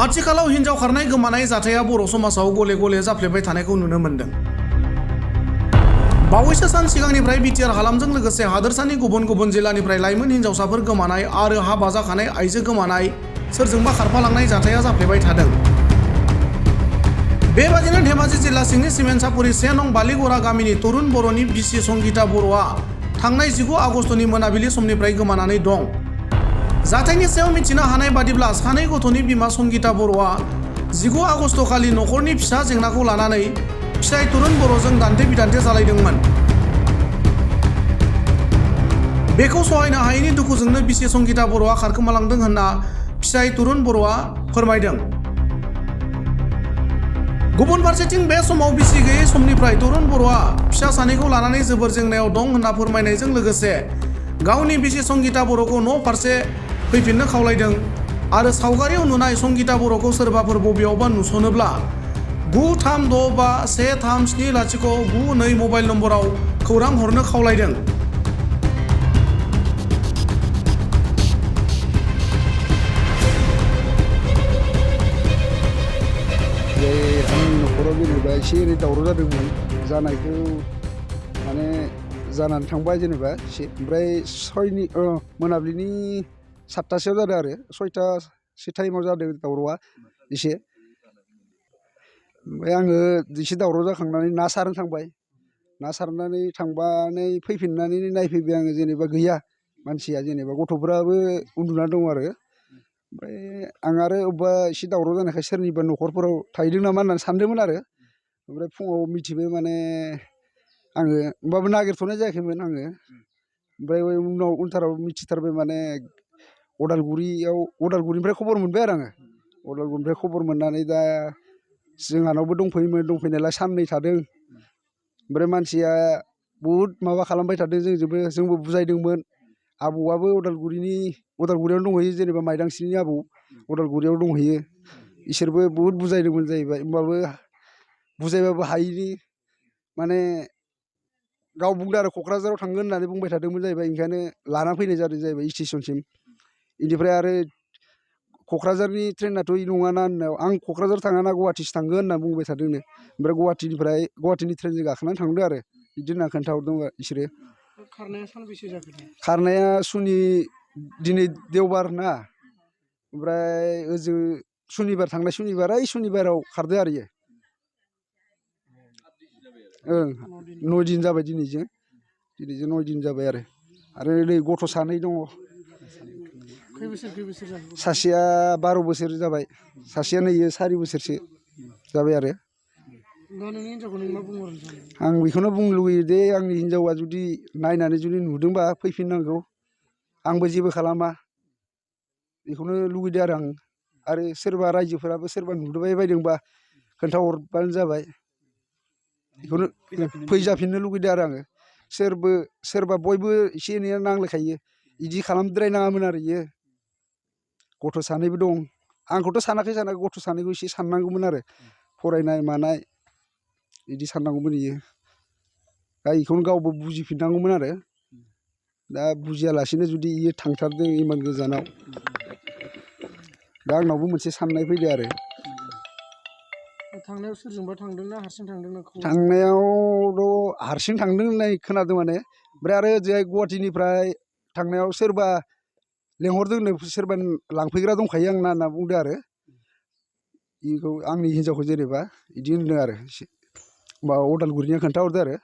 आथिखालाव हिन्जाव खारनाय गोमानाय जाथाया बर' समाजाव गले गले जाफ्लेबाय थानायखौ नुनो मोन्दों। बावैसो सान सिगांनिफ्राय बिटिआर हालामजों लोगोसे हादोरसानि गुबुन गुबुन जिल्लानिफ्राय लाइमोन हिन्जावसाफोर गोमानाय आरो हाबा जाखानाय आइजो गोमानाय, सोरजोंबा खारफालांनाय जाथाया जाफ्लेबाय थादों। बेबादिनो धेमाजि जिल्ला सिंनि सिमेन्सापुरि 1 नं बालिगरा गामिनि तरुन बर'नि बिसि संगिता बर'आ थांनाय 19 आगस्टनि मोनाबिलि समनिफ्राय गोमानानै दं। जाथायनि सायाव मिथिनो हानाय बादिब्ला सानै गथ'नि बिमा संगिता बर'आ 19 आगस्टखालि नखरनि फिसा जेंनाखौ लानानै फिसाय तरुन बर'जों दान्थे बिदान्थे जालायदोंमोन। बेखौ सहायनो हायैनि दुखुजोंनो बिसि संगिता बर'आ खारखोमालांदों होनना फिसाय तरुन बर'आ फोरमायदों। गुबुन फारसेथिं बे समाव बिसि गैयै समनिफ्राय तरुन बर'आ फिसा सानैखौ लानानै जोबोर जेंनायाव दं होनना फोरमायनायजों लोगोसे गावनि बिसि संगिता बर'खौ न' फारसे फैफिननो खावलायदों आरो सावगारियाव नुनाय संगिता बर'खौ सोरबाफोर बबेयावबा नुसनोब्ला 9365137092 मबाइल नम्बराव खौरां हरनो खावलायदों। आंनि न'खराव जेनेबा एसे एनै दावराव जादोंमोन, जानायखौ माने जानानै थांबाय जेनेबा एसे, ओमफ्राय मोनाबिलिनि 7टासोआव जादों आरो 6टासो टाइमाव जादों दावरावआ एसे। ओमफ्राय आङो एसे दावराव जाखांनानै ना सारनो थांबाय, ना सारनानै थांबानै फैफिननानै नायफैबाय आङो, जेनेबा गैया मानसिया, जेनेबा गथ'फोराबो उन्दुना दं आरो। ओमफ्राय आं आरो अबेबा एसे दावराव जानायखाय सोरनिबा न'खरफोराव थाहैदों नामा होननानै सानदोंमोन आरो। ओमफ्राय फुङाव मिथिबाय माने आङो, होमबाबो नागिरथ'नाय जायाखैमोन आङो। ओमफ्राय उनथाराव मिथिथारबाय माने अदालगुरिनिफ्राय खबर मोनबाय आरो आङो। अदालगुरिनिफ्राय खबर मोननानै दा जोंहानावबो दंफैयोमोन, दंफैनायालाय साननै थादों। ओमफ्राय मानसिया बहुद माबा खालामबाय थादों, जोंबो बुजायदोंमोन। आबौआबो अदालगुरियावनो दंहैयो, जेनेबा माइदांस्रिनि आबौ अदालगुरियाव दंहैयो। इसोरबो बहुद बुजायदोंमोन जाहैबाय, होमबाबो बुजायबाबो हायिनि माने गाव बुंदों आरो क'क्राझाराव थांगोन होननानै बुंबाय थादोंमोन जाहैबाय, ओंखायनो लाना फैनाय जादों जाहैबाय स्टेसनसिम। बेनिफ्राय आरो क'क्राझारनि ट्रेनाथ' इ नङाना होननायाव आं क'क्राझार थाङाना गुवाहाटिसो थांगोन होनना बुंबाय थादोंनो। ओमफ्राय गुवाहाटिनि ट्रेनजों गाखोनानै थांदों आरो, बिदि होनना खोन्थाहरदों बिसोरो। खारनाया सानबेसे जाखो? खारनाया दिनै देवबार ना, ओमफ्राय ओजों सुनिबार, थांनाय सुनिबाराव खारदो आरो इयो। 9 दिन जाबाय दिनैजों 9 दिन जाबाय आरो नै गथ' सानै दङ। खै बोसोर जाखो? सासेया 12 बोसोर जाबाय, सासेया नै 4 बोसोरसो जाबाय आरो। दा नोंनि हिनजावखौ नों मा बुंहरनो सानो? आं बेखौनो बुंनो लुगैयो दे, आंनि हिनजावा जुदि नायनानै जुदि नुदोंबा फैफिननांगौ, आंबो जेबो खालामा, बेखौनो लुगैदों आरो आं। आरो सोरबा रायजोफोराबो सोरबा नुबाय बायदोंबा खोन्थाहरबानो जाबाय, बेखौनो फैजाफिननो लुगैदों आरो आङो। सोरबा बयबो एसे एनैया नांलायखायो, बिदि खालामद्रायनाङामोन आरो इयो। गथ' सानैबो दं, आंखौथ' सानाखै गथ' सानैखौ एसे साननांगौमोन आरो, फरायनाय मानाय बिदि साननांगौमोन इयो। दा बेखौनो गावबो बुजिफिननांगौमोन आरो। दा बुजियालासिनो जुदि इयो थांथारदों इमान गोजानाव, दा आंनावबो मोनसे साननाय फैदो आरो। थांनायाव सोरजोंबा थांदोंना हारसिं थांदोंना? थांनायावथ' हारसिं थांदों होननाय खोनादों माने, ओमफ्राय आरो ओजोंहाय गुवाहाटिनिफ्राय थांनायाव सोरबा लेंहरदोंनो, सोरबा लांफैग्रा दंखायो आंना होनना बुंदों आरो। बेखौ आंनि हिनजावखौ जेनेबा बिदि होनदों आरो, माबा अदालगुरिनिया खोन्थाहरदों आरो।